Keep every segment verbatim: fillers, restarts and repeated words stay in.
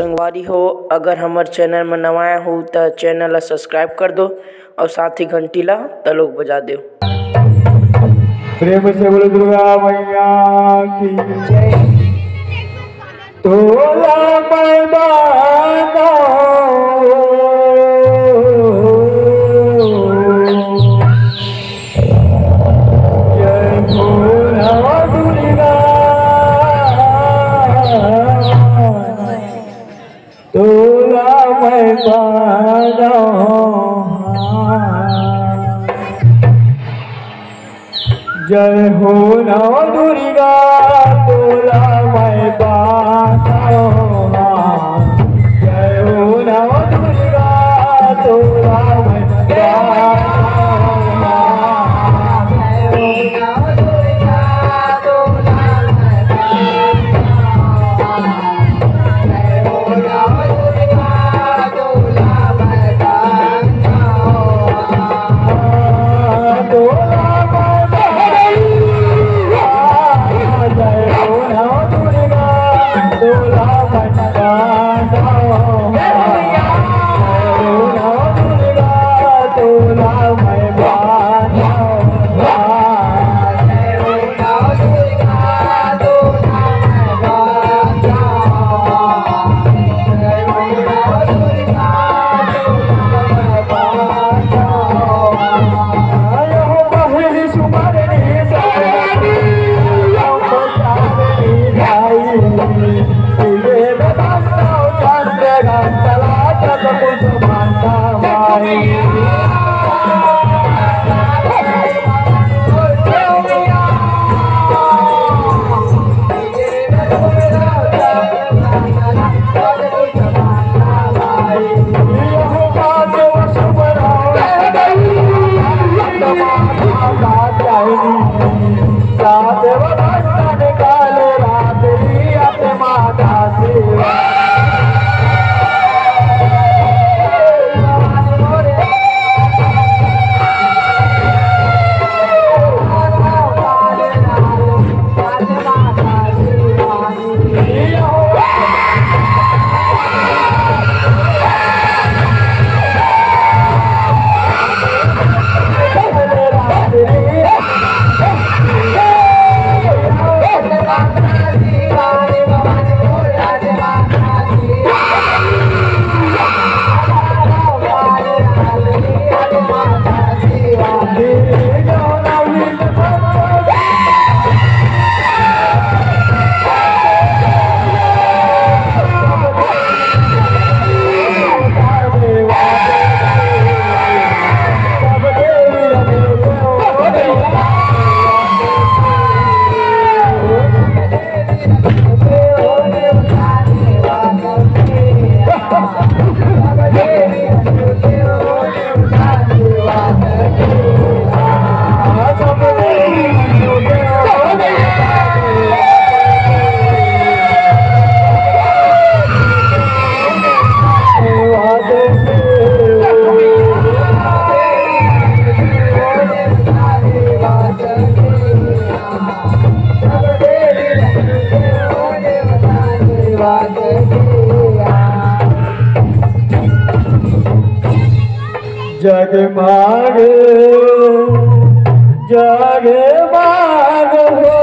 संगवारी हो, अगर हमर चैनल में नवा आए हो त चैनल ला सब्सक्राइब कर दो और साथ ही घंटी ला तलोक बजा दो। प्रेम से बोलो दुर्गा मैया की जय। तोला मैं बांधो, जय हो नव दुर्गा। तोला मैं बांधो, जय हो नव दुर्गा। तोला मैं बांधो, जय हो नव दुर्गा। तोला मैं बांधो, जय हो नव दुर्गा। तोला मैं बांधो, जगमग जगमग हो,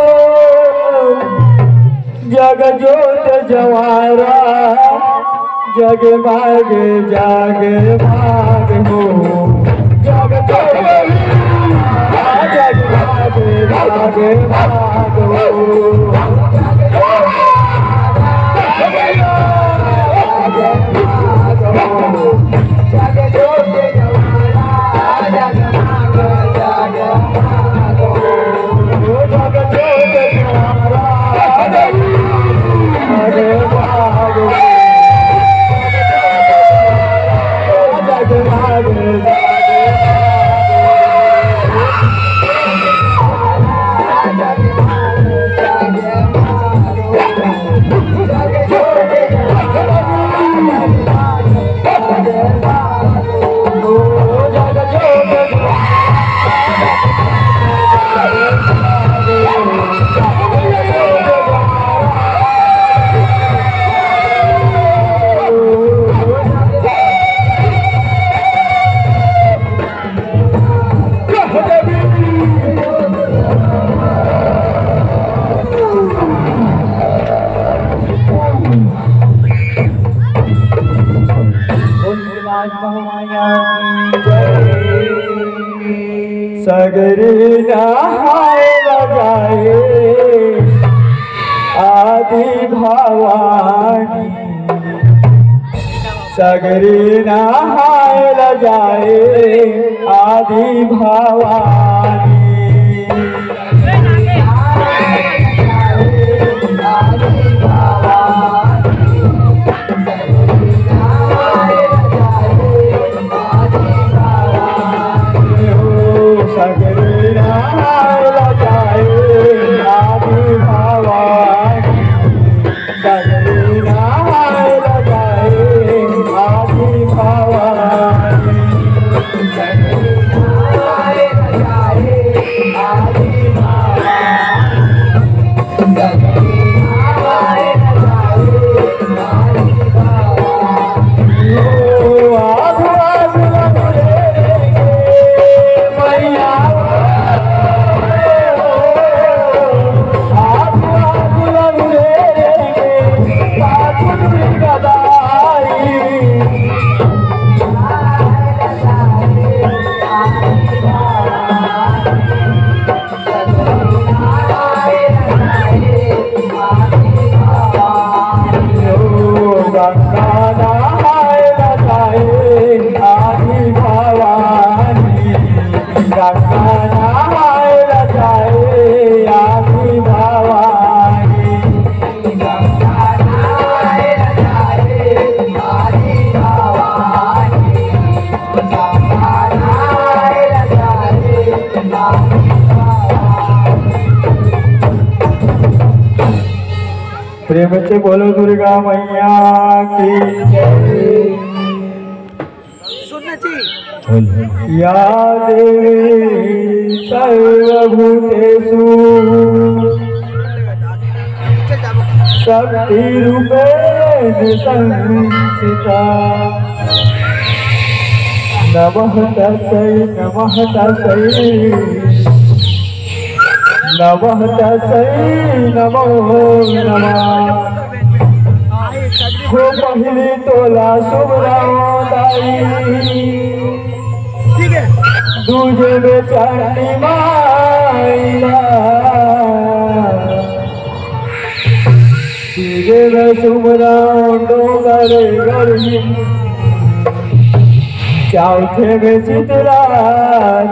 जग जोत जवारा। जगमग जगमग हो, जग जोत जवारा। जगमग जगमग हो। बोल विराट महामाया की जय। सगरी नहाय ल जाए आदि भवानी, सगरी नहाय ल जाए आदि भवानी। प्रेम से बोलो दुर्गा मैया की जय। या देवी सर्वभूतेषु शक्ति रूपेण संस्थिता। नमः तस्मै, नमः तस्मै, नमः तस्मै, नमो नमः। हो पहिली तोला सुमरावंव दाई, दूजे में चंडी माई ला। तीजे में सुमरावंव डोंगर गरही, चौथे में शीतला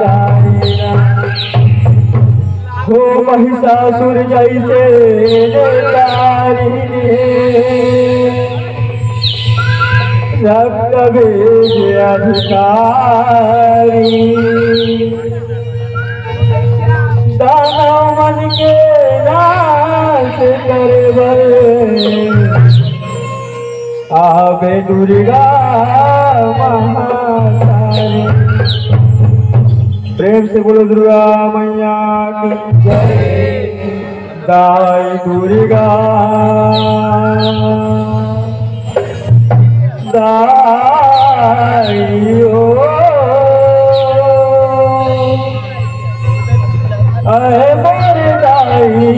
दाई ला। हो महिषासुर जैसे ने तारी ने रक्त बीज अधिकारी। दानव मन के नाश करे बर आवे दुर्गा महातारी। प्रेम से बोलो दुर्गा मैया की जय। दाई दुर्गा, दाई ओ, अहे मोर दाई,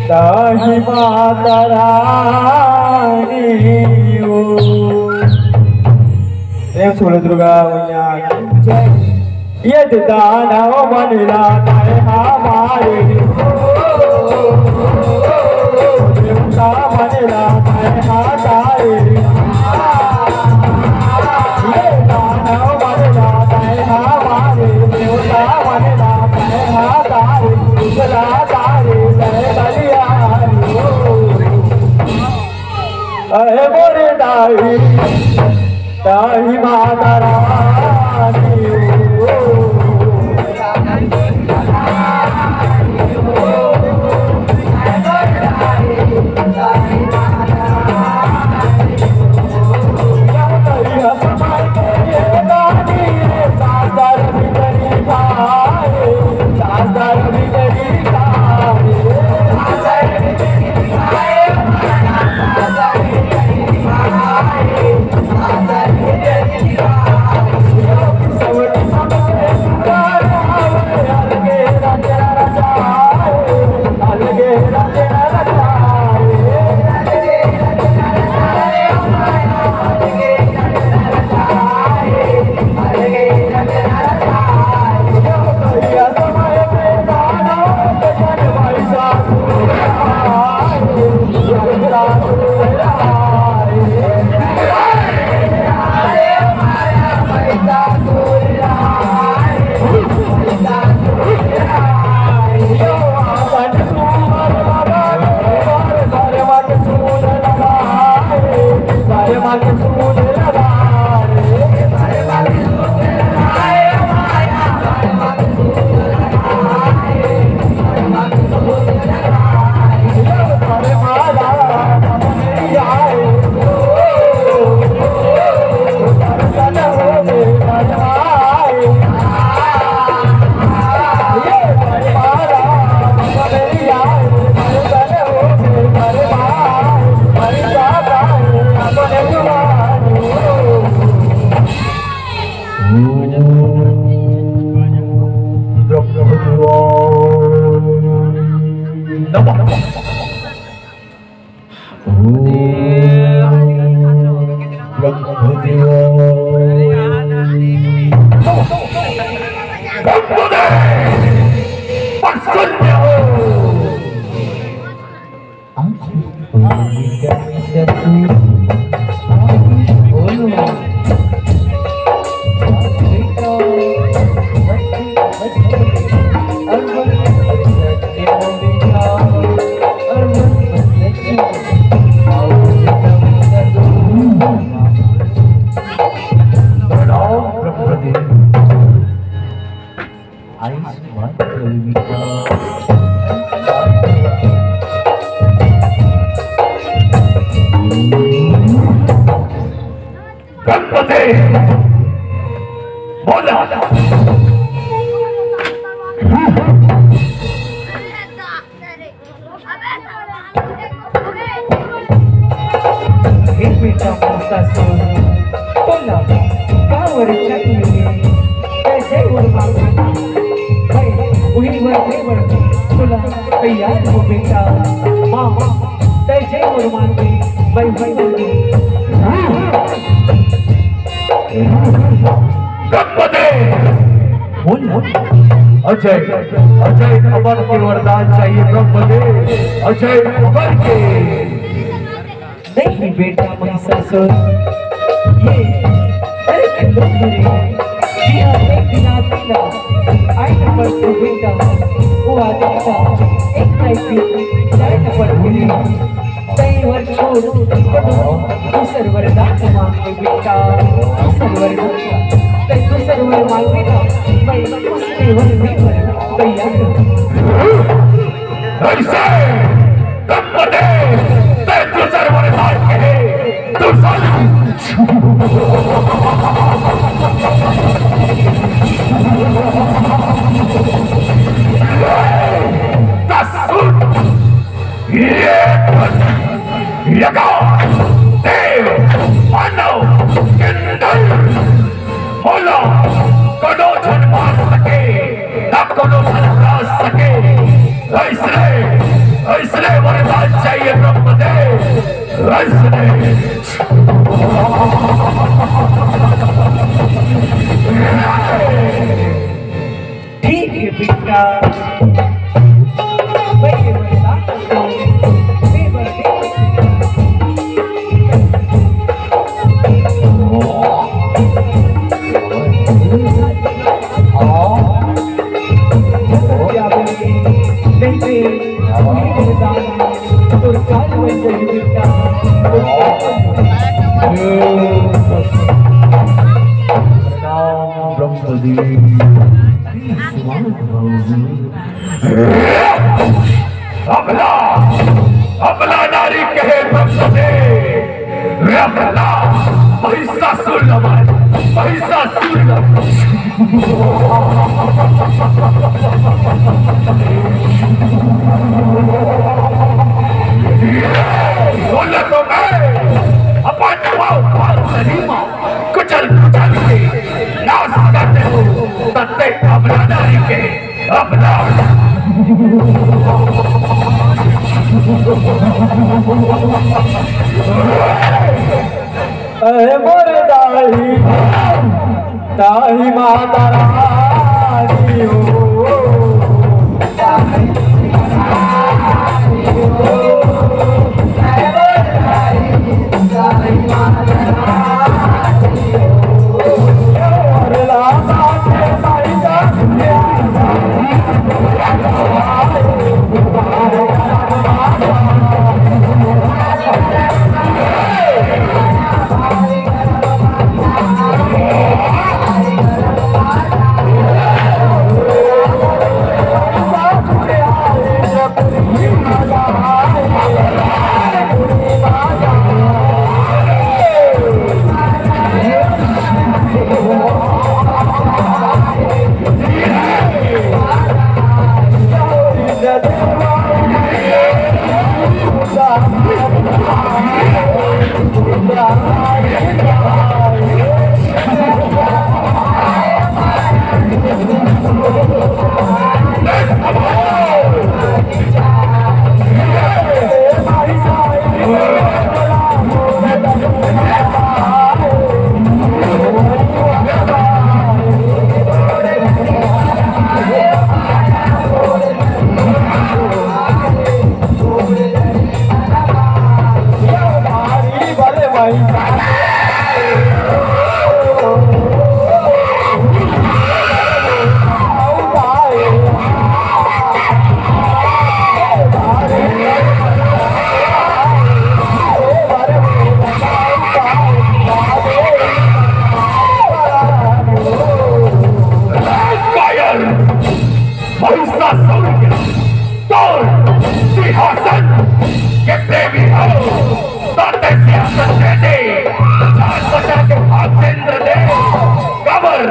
दाई माता रानी ओ। प्रेम से बोलो दुर्गा मैया की जय। ये दानव मन ला तैं हा मारे, देवता मन ला तैं हा तारे। ये दानव मन ला तैं हा मारे, देवता मन ला तैं हा तारे, उजला तारे तैं बलिहारी। अहे मोरे दाई, दाई माता रानी ओ। नमः। ओम ब्रह्मदेवाय। ब्रह्मदेव प्रसन्न हो। प्रणाम ब्रह्मदेव। आयुष्मान भव बेटा। गणपते बोला। हे बेटा महिषासुर, तोला कावर चाहिए? तैं जय वर मांग, मैं उही वर दे बर तोला तैयार हो बेटा। माँ, तैं जय वर मांग, मैं उही वर दे। गणपते। बोल ना। अजय, अजय अमर के वरदान चाहिए ब्रह्मदेव, अजय अमर के। नहीं बेटा महिषासुर, ये अरे खिलौने रे, जिया एक दिन आदमी ला आए न पड़ते बेटा, वो आदमी का एक ना एक दिन जाए न पड़ते। तैं वर छोड़, कोनो दूसर वरदान मांग ले बेटा, दूसर वरदान। तैं दूसर वर मांगबे ना, मैं उसने वर दे बर तैयार हूँ। ऐसे तब बने, तैं दूसर वरदान कहे, दूसर। दस सुन। ये यज्ञ देव मानव इंद्र बोलो, कोनो झन मार सके, ना कोनो झन हरा सके। ऐसने, ऐसने वरदान चाहिए ब्रह्मदेव, ऐसने। ठीक है बेटा, मैं ये बता सकता हूँ, मैं बता सकता हूँ। क्या बोलेंगे? नहीं, नहीं, नहीं बता। तो काल में कोई बेटा, तो काल में। प्रणाम ब्रह्मदेव। अबला, अबला नारी कहे ब्रह्मदेव। अबला, महिषासुर नमन, महिषासुर नमन। बोला तो मैं अपन पाँव, पाँव सही माँ कुचल कुचल के नाश कर दे, तत्ते अबला नारी के अबला। अरे मोरे दाई, दाई माता रानी हो। का सूर्य, तोर सिंहासन के प्रेमी हो, तो ते सिंहासन दे दे, जान बचा के भागेंद्र दे, कबर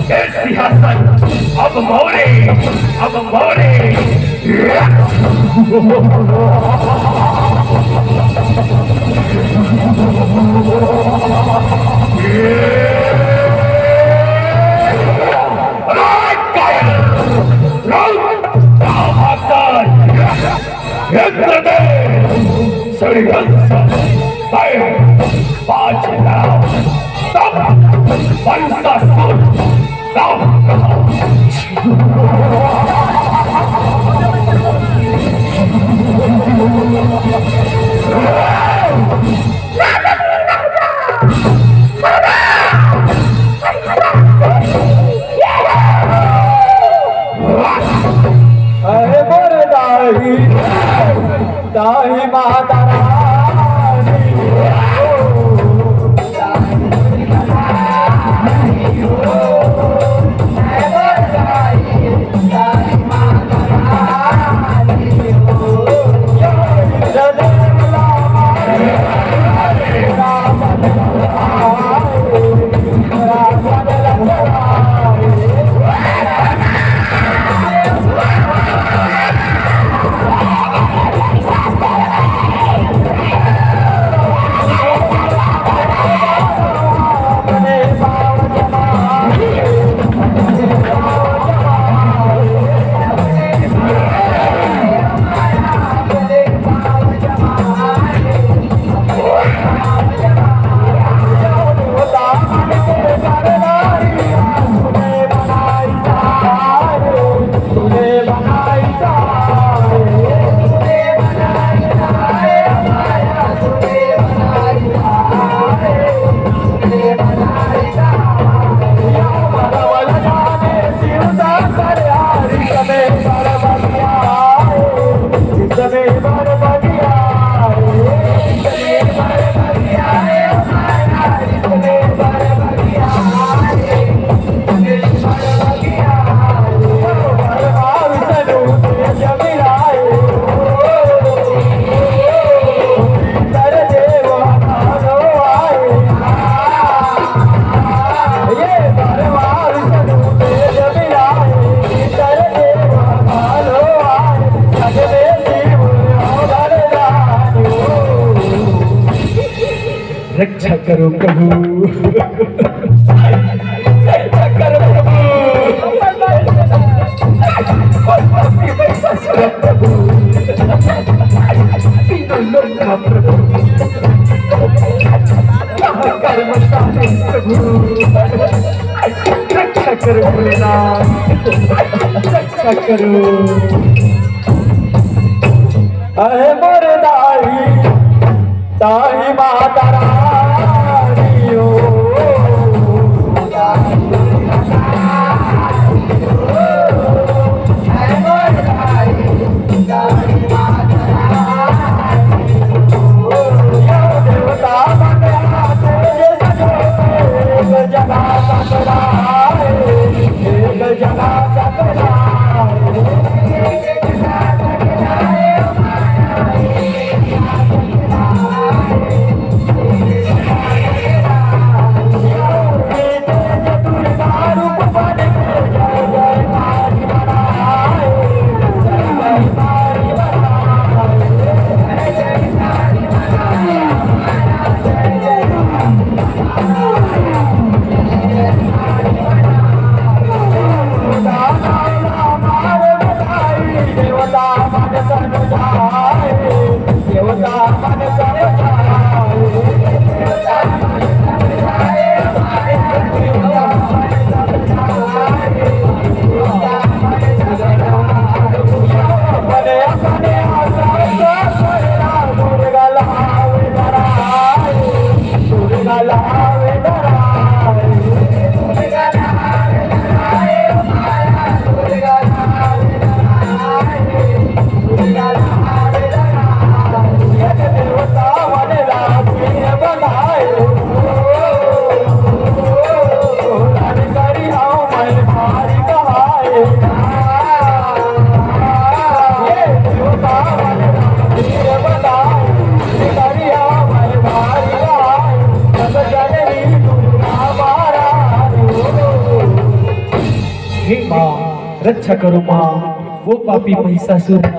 के सिंहासन अब मोरे, अब मोरे। इंद्रदेव, सूर्यवंश, बाज लाओ, तब वंशासुर, तब कहो। अरे मोर दाई, दाई माता रानी। रक्षा करो प्रभु, रक्षा करो प्रभु। तीनों लोक का प्रभु, कर्म सारे प्रभु, रक्षा करो भोलेनाथ, रक्षा करो। अरे मोर दाई, दाई माता रानी हो। रक्षा करो माँ, वो पापी महिषासुर ला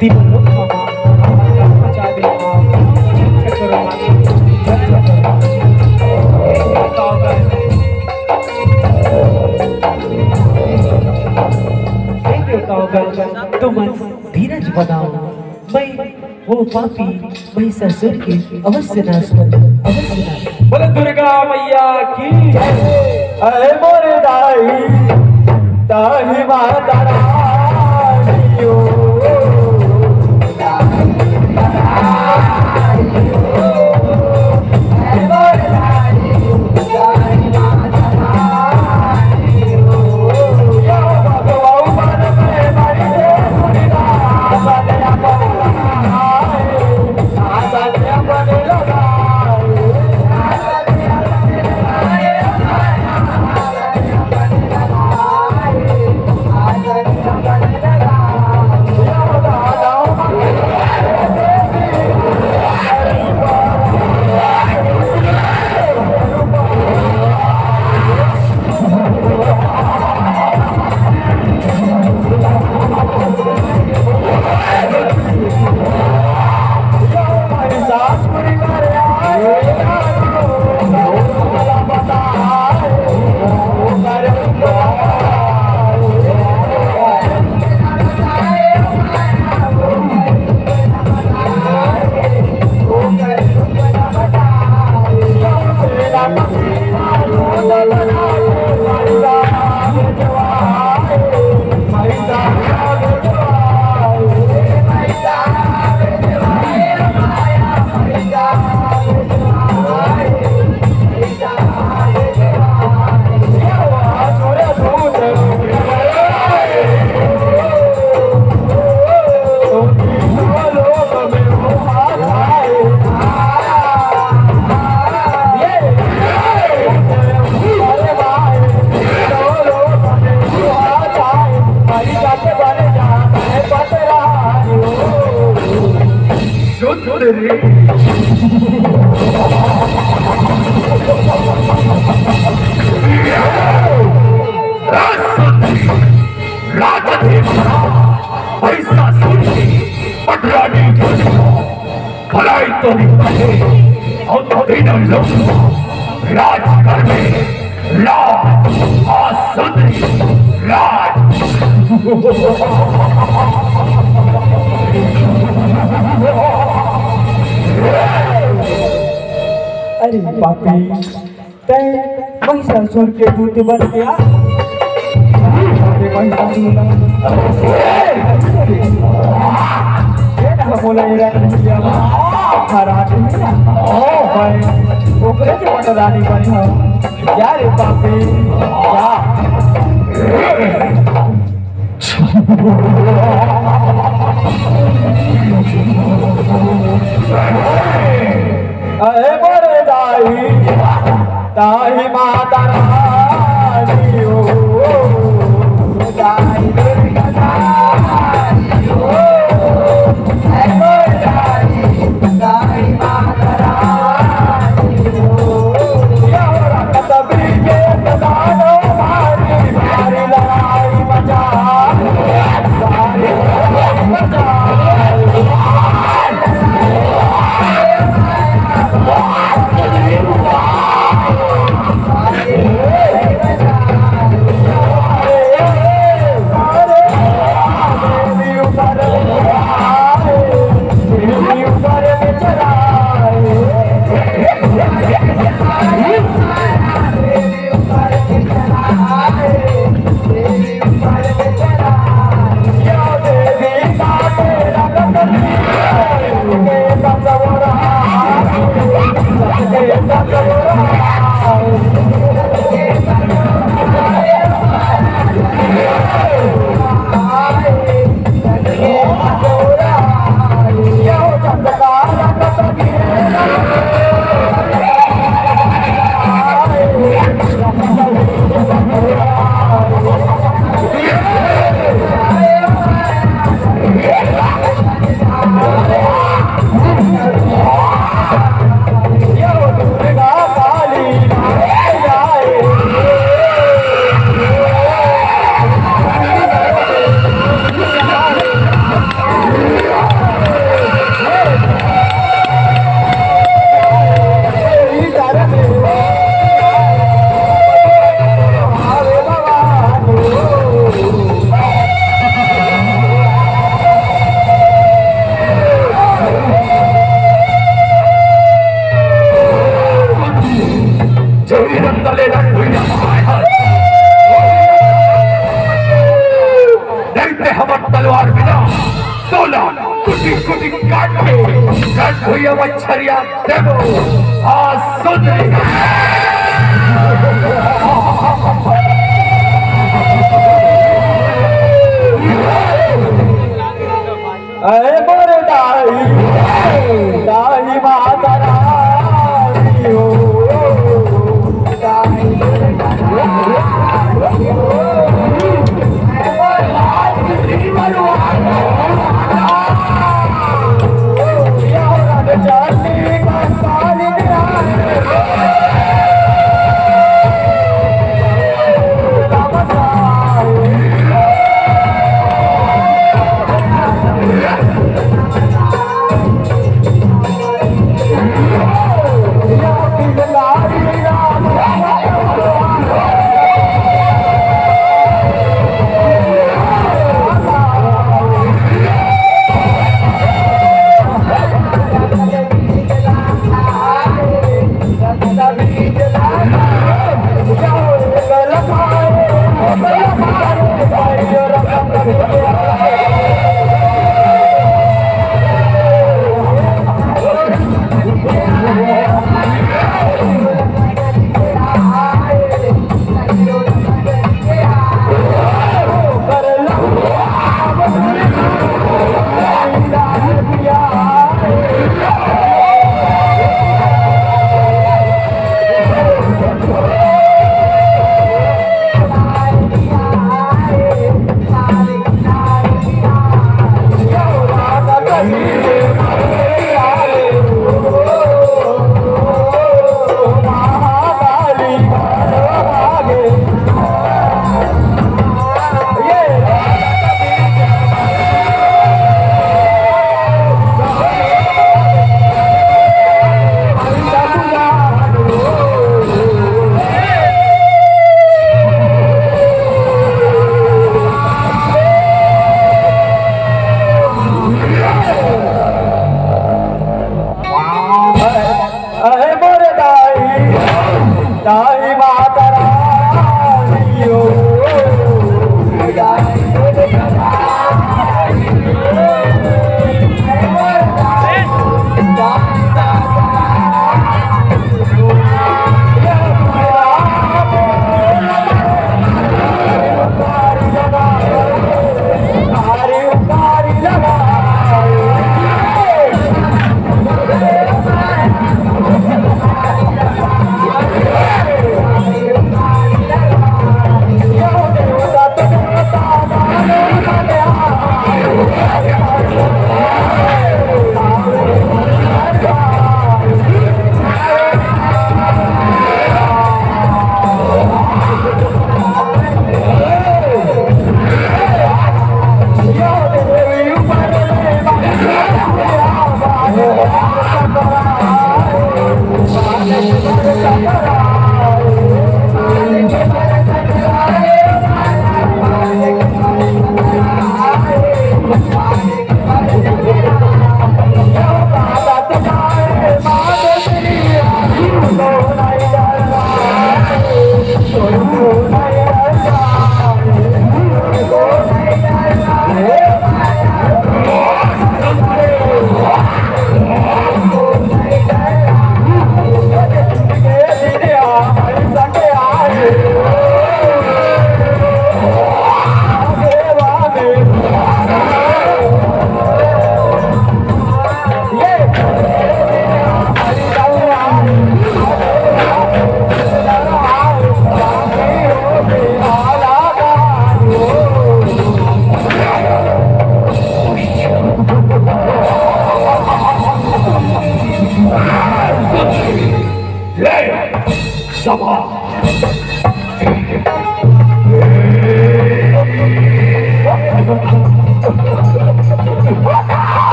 तीनों लोक मा हाहाकार मचा दे माँ। रक्षा करो माँ, रक्षा करो। हे देवताओं का, हे देवताओं का, तुम धीरज बनाओ। मैं वो पापी महिषासुर के अवश्य नाश कर, अवश्य नाश कर। बोले दुर्गा मैया की जय। अरे मोरे दाई, दाई माता रानी ओ। राजधीश पैसा सुन के पटरानी भलाई तो नहीं पाए और तीनों लोग राज कर में राज और सुंदरी राज। अरे पापी, तैं महिषासुर के दूत बन गया। अरे महिषासुर ना। ये ना बोला, ये रंग लिया। हरा दिया। ओ भाई, ओकरे के पटरानी बनी हो। क्या रे पापी, क्या? अरे मोरे दाई, दाई माता रानी ओ, दाई दुर्गा रानी ओ, अरे मोरे दाई, दाई माता रानी ओ, या रक्त बीजे दानो मारी, मारी लड़ाई मचा। कुटी काट के, काट भुइया मछरिया देबो। हाँ, सुन रे। अरे मोरे दाई, दाई माता रानी हो। अहे मोरे दाई, दाई माता रानी हो।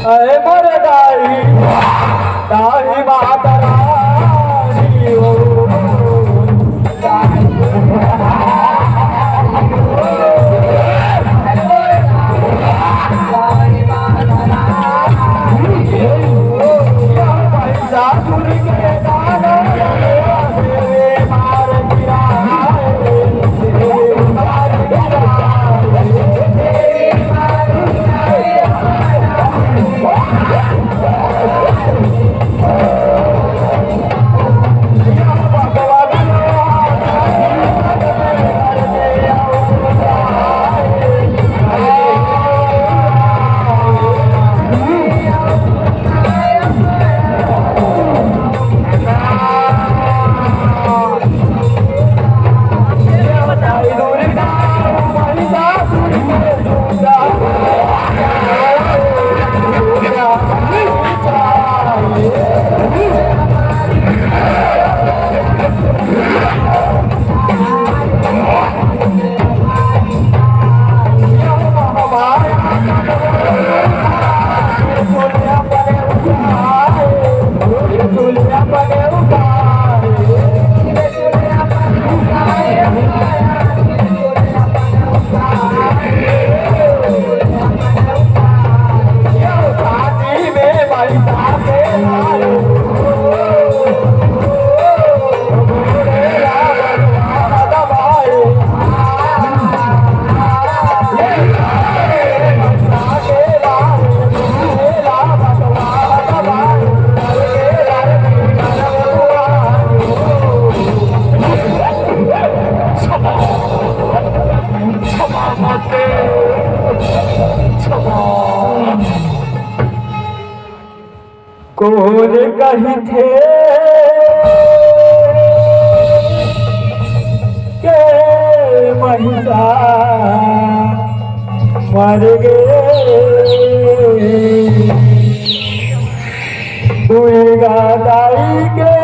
अरे मोर दाई, दाई माता रानी हो। कोन कहिथे के महिषा मर गे? दुर्गा दाई के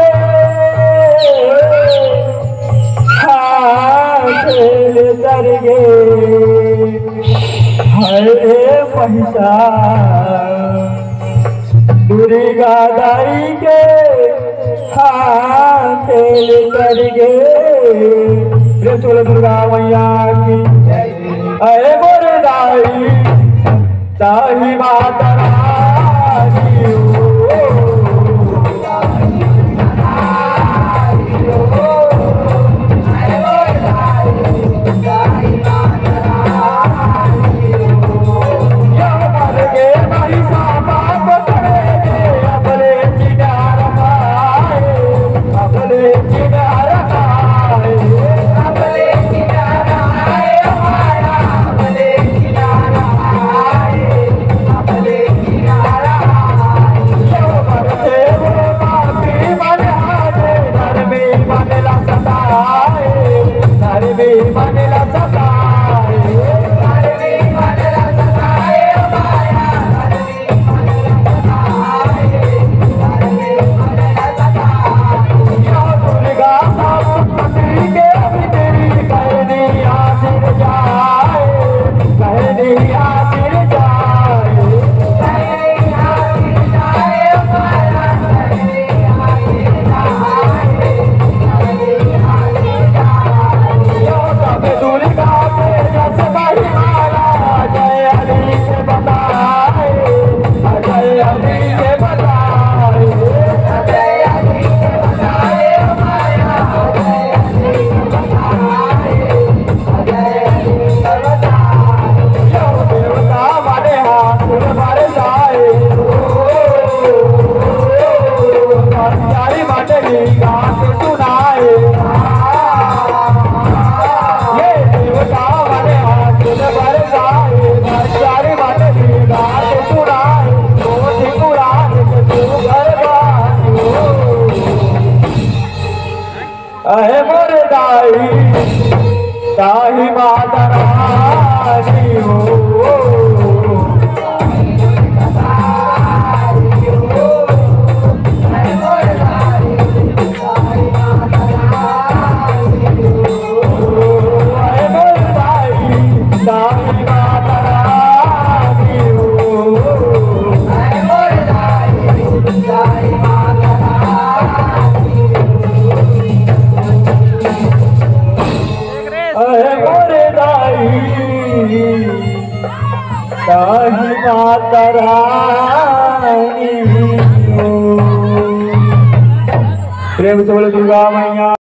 हाथ ले तर गे। हरे महिषा दुर्गा दाई के हाथ ले तर गे। प्रेम से बोलो दुर्गा मैया की। अरे मोर दाई, दाई माता रानी हो। अहे मोर दाई, दाई माता रानी हो। ताही माता रानी। प्रेम से बोलो दुर्गा मैया।